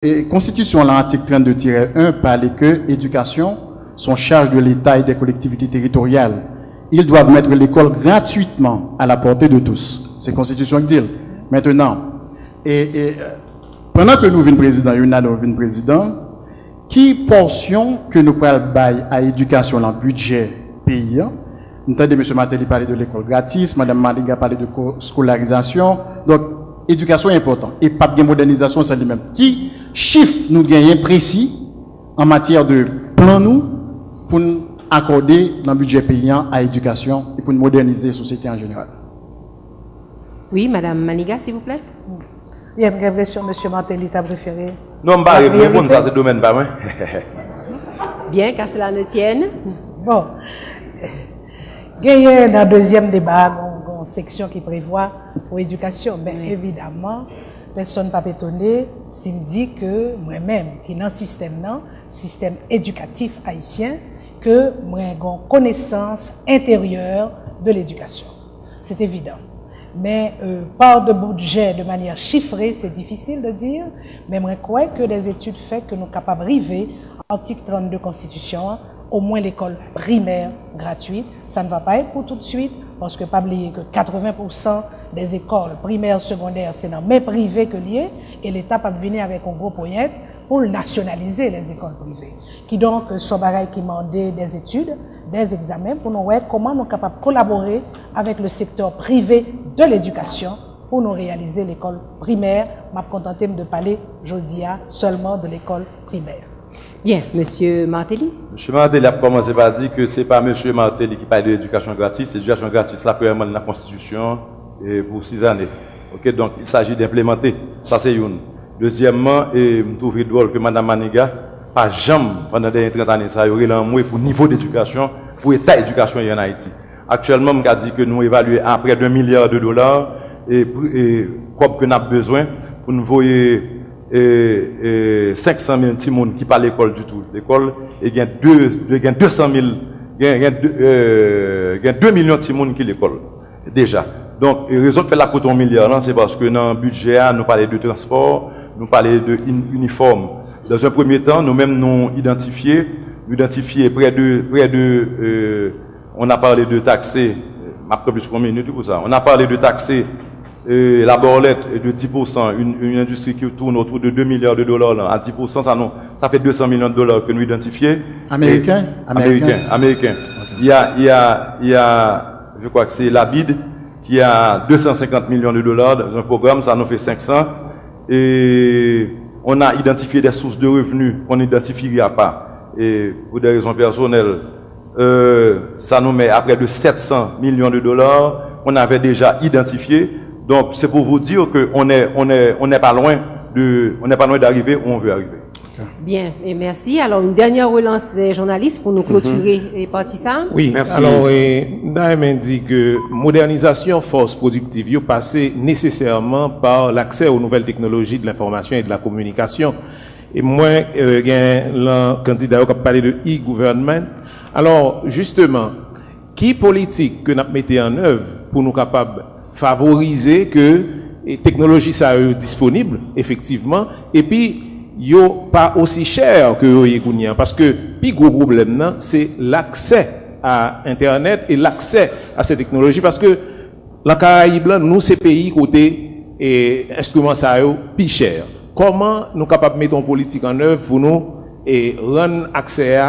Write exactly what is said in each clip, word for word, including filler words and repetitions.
e, Konstitisyon lan, atik trannde tirè en, pale ke éducation sont charges de l'État et des collectivités territoriales. Ils doivent mettre l'école gratuitement à la portée de tous. Se konstitisyon ki di l. Mentnan, e, e, pandan ke nou vin prezidan, youn ladan nou vin prezidan, ki pòsyon ke nou pral bay a edikasyon lan bidjè peyi an? M tande mesye Martelly pale de lekòl gratis, madanm Maniga pale de ko-, skolarizasyon. Donk, edikasyon enpòtan. E p ap gen modènizasyon san li menm. Ki chif nou genyen presi an matyè de plan nou pou n akòde nan bidjè peyi an a edikasyon e pou n modènize sosyete an jeneral? Wi, madanm Maniga, silvouplè. Byen, m gen enpresyon mesye Martelly ta prefere. Non, m pa reponn, sa se domèn pa mwen. Byen, qu'à cela ne tienne. Bon. Genyen nan dezyèm deba, gon, gon seksyon ki prevwa pou edikasyon. Men evidaman, pèsonn p ap etone si m di ke mwen menm ki nan sistèm nan, sistèm edikatif ayisyen, ke mwen gon konesans enteryè de ledikasyon. C'est évident. Men, euh, part de budget de manière chiffrée, c'est difficile de dire, men mwen kwè ke des études fè ke nou kapab rive atik trannde konstitisyon an, omwen lekòl primè gratwit. Ça ne va pas être pour tout de suite, paske pa bliye ke quatre-vingts pour cent des écoles primaires secondaires se nan men prive ke l ye, e Leta p ap vini avèk yon gwo ponyèt pou l nasyonalize les écoles privées. Kidonk, se yon bagay ki mande des études, des examens pou nou wè kòman nou kapab kolabore avèk le secteur privé de l'éducation pou nou reyalize lekòl primè. M ap kontante m de pale jodi a sèlman de lekòl primè. Byen, mesye Martelly. Mesye Martelly ap kòmanse pa di ke se pa mesye Martelly ki pale de ledikasyon gratis. Ledikasyon gratis la, premyèman, li nan konstitisyon e pou sis ane. Ok, donk, il s'agit d'implémenter. Sa se youn. Dezyèmman, e m twouve dwòl ke madanm Maniga pa janm, pandan dènye trant ane sa yo, rele anmwe pou nivo de edikasyon, pou eta edikasyon ye an Ayiti. Aktyèlman, m ka di ke nou evalye a près d'un milliard de dollars e, pri- e kòb ke n ap bezwen pou n voye e, e, senk san mil timoun ki pa lekòl ditou lekòl, e gen de, de, gen de san mil, gen, gen, de, e, gen de milyon timoun ki lekòl deja. Donk, e, rezon k fè l ap koute yon milya lan, se paske nan bidjè a, nou pale de transpò, nou pale de in- inifòm. Dans un premier temps, nou menm nou idantifye, nou idantifye près de, près de, e, on a parlé de taxer, m ap kanpe sou yon minit pou sa. On a parlé de taxer, e, la borlète de dix pour cent, une, une industrie qui tourne autour de deux milliards de dollars lan, à dix pour cent, sa nou, sa fè deux cents millions de dollars ke nou idantifye. Américain? E, américain, américain. Il y a, il y a, il y a, je crois que c'est la bid qui a deux cent cinquante millions de dollars dans un programme, sa nou fè senk san. E on a identifié des sources de revenus qu'on n'identifierait pas, e pour des raisons personnelles, e, sa nou met à près de sept cents millions de dollars qu'on avait déjà identifié. Donc, c'est pour vous dire que on est, on est, on n'est pas loin de, on n'est pas loin d'arriver où on veut arriver. Byen, e mèsi. Alò, yon dènyè relans de jounalis pou nou klotire e pati sa. Wi, Mèsi. Alò, e, m ta renmen di ke modènizasyon fòs pwodiktiv yo pase nesesèman pa l'accès aux nouvelles technologies de l'information et de la communication. E mwen, e, gen lan kandida yo k ap pale de e-government. Alò, jisteman, ki politik ke n ap mete an èv pou nou kapab favorize ke, e, teknoloji sa yo disponib efektivman, epi yo pa osi chè ke yo ye kounye a? Paske pi gwo pwoblèm nan, se l'accès à internet et l'accès à ces technologies, paske lan Karayib lan, nou se peyi kote, e, enstriman sa yo pi chè. Kòman nou kapab mete yon politik an èv pou nou, e, rann aksè a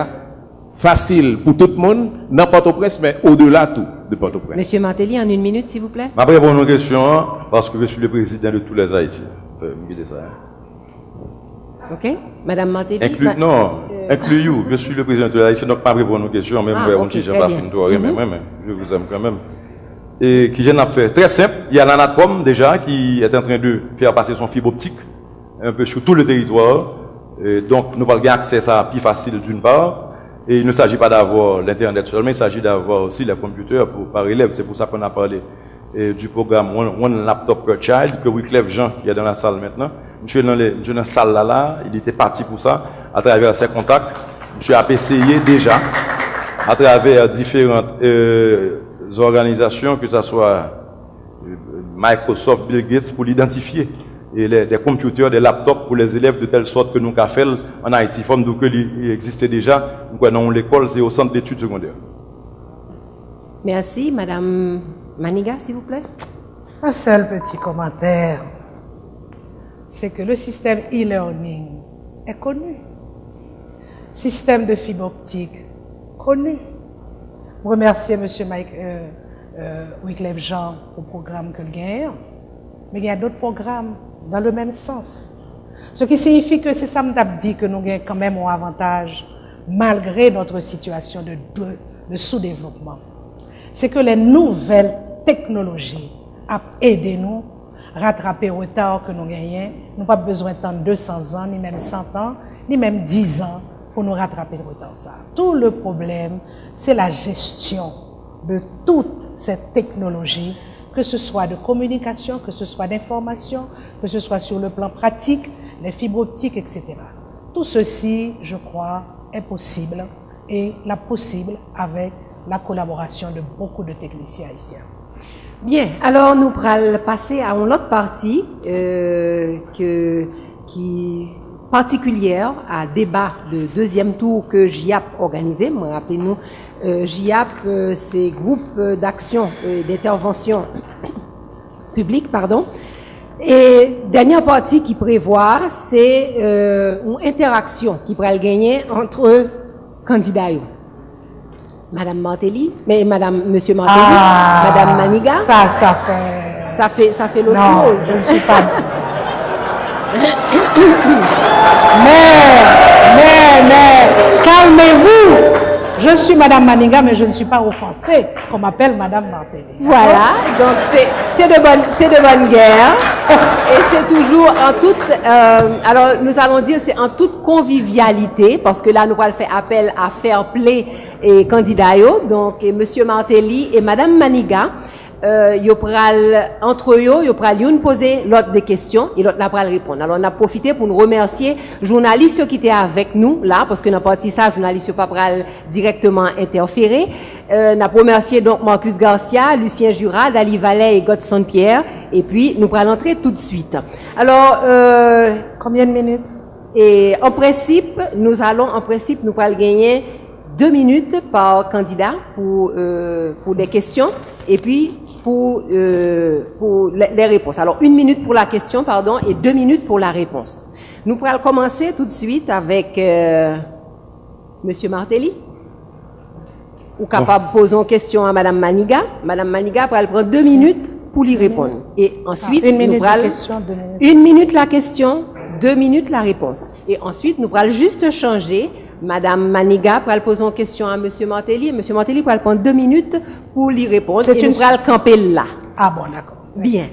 fasil pou tout moun nan Pòtoprens, men odela tou de Pòtoprens? Mesye Martelly, en une minute, s'il vous plaît. M ap reponn yon kesyon an, paske je suis le président de tous les Haïtiens. Euh, m kite sa, hein. Ok. Madame Martelly. Inclus, ma- non, inclus you. Je suis le président de tous les Haïtiens, donc m ap reponn yon kesyon, men m Ah, wè yon ok, ti jan très pa bien. fin twò renmen mwen, men je vous aime quand même. E ki jan n ap fè? Très simple, il y a l'ANATCOM déjà qui est en train de faire passer son fibre optique un peu sur tout le territoire. Et donc, nou pral gen aksè sa pi fasil d'une part. Et il ne s'agit pas d'avoir l'Internet seulement, il s'agit d'avoir aussi les computers pour, par élève. C'est pour ça qu'on a parlé, euh, du programme One, One Laptop Per Child, que Wyclef Jean, qui est dans la salle maintenant. Monsieur dans les, monsieur dans la salle là, là, il était parti pour ça, à travers ses contacts. Monsieur a essayé déjà, à travers différentes, euh, organisations, que ce soit, euh, Microsoft, Bill Gates, pour l'identifier. e lè, des computers, des laptops pour les élèves, de telle sorte que nou ka fè l an Ayiti. Fò m di w ke li, li egziste deja, m kwè nan yon lekòl, se au centre d'études secondaires. Merci. Madame Maniga, s'il vous plaît. Un seul petit commentaire, c'est que le système e-learning est connu. Système de fibre optique connu. Je remercie M. Mike euh, euh, Wyclef Jean pour le programme que le gagnant. Mais il y a d'autres programmes dans le même sens. Ce qui signifie que c'est ça que je dis que nous gagnons quand même un avantage malgré notre situation de, de, de sous-développement. C'est que les nouvelles technologies ap ede nou ratrape reta ke nou genyen. Nou p ap bezwen tann de san zan, ni menm san tan, ni menm diz an pou nou ratrape reta sa. Tout le problème, c'est la gestion de toutes ces technologies, que ce soit de communication, que ce soit d'information, que ce soit sur le plan pratique, les fibres optiques, et cetera. Tout ceci, je crois, est possible et la possible avec la collaboration de beaucoup de techniciens haïtiens. Byen, alò nou pral pase a yon lòt pati euh, ke, ki patikilyè a deba de dezyèm tou ke JIAP òganize. Mwen raple nou, euh, JIAP euh, se gwoup euh, d'action euh, d'intervention publique, pardon. E dènyè pati ki prevwa se euh, yon entèraksyon ki pral genyen ant kandida yo. Madame Martelly, mais Madame, Monsieur Martelly, ah, Madame Maniga. Ça, ça fait. Ça fait, ça fait l'osmose. Mais, mais, mais, calmez-vous. Je suis Madame Maniga, mais je ne suis pas offensée qu'on m'appelle Madame Martelly. Voilà, donc c'est de bonne, c'est de bonne guerre. Et c'est toujours en toute, euh, alors nous allons dire c'est en toute convivialité, parce que là nous allons faire appel à fair play e kandida yo, donk e Mesye Martelly e Madanm Maniga, euh, yo pral, antre yo, yo pral youn poze lòt de kesyon e lòt la pral reponn. Alò, n ap pwofite pou n remèsye jounalis yo ki te avèk nou la, paske nan pati sa, jounalis yo pa pral dirèkteman entèfere. Euh, n ap remèsye donk Marcus Garcia, Lucien Jura, Dali Valè e Godson Pierre, epi nou pral antre toutswit. Alò, euh, Combien de minutes? E an prensip, nous allons, an prensip, nou pral genyen de minit pa kandida pou, euh, pou de kesyon epi pou, euh, pou les, les réponses. Alors, une minute pour la question, pardon, et deux minutes pour la réponse. Nou pral kòmanse toutswit avèk euh, Mesye Martelly. Ou kapab poze yon kesyon a Madanm Maniga. Madanm Maniga pral pran de minit pou li reponn. E answit, nou pral une minute la question, deux minutes la réponse. E answit, nou pral jis chanje. Madanm Maniga pral poze yon kesyon a Mesye Martelly. Mesye Martelly pral pran de minit pou li reponn. E nou pral kanpe la. Ah bon, d'accord. Bien.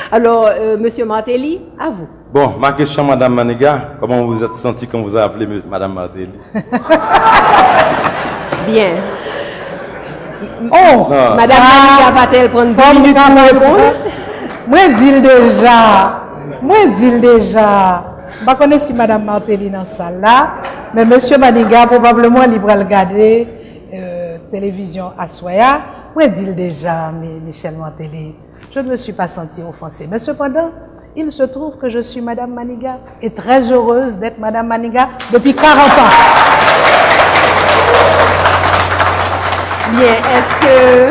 Alors, euh, Monsieur Martelly, à vous. Bon, ma question, Madame Maniga, comment vous vous êtes senti quand vous avez appelé Madame Martelly? Bien. Oh! Madame Maniga va-t-elle prendre deux minutes pour répondre? Mwen di l deja. Mwen di l deja. M pa konnen si Madanm Martelly nan sal la, men Mesye Maniga pwobableman li pral gade euh, televizyon aswè a. Mwen di l deja, Michel Martelly. Je ne me suis pas sentie offensée. Mais cependant, il se trouve que je suis Madame Maniga et très heureuse d'être Madame Maniga depuis quarante ans. Bien, est-ce que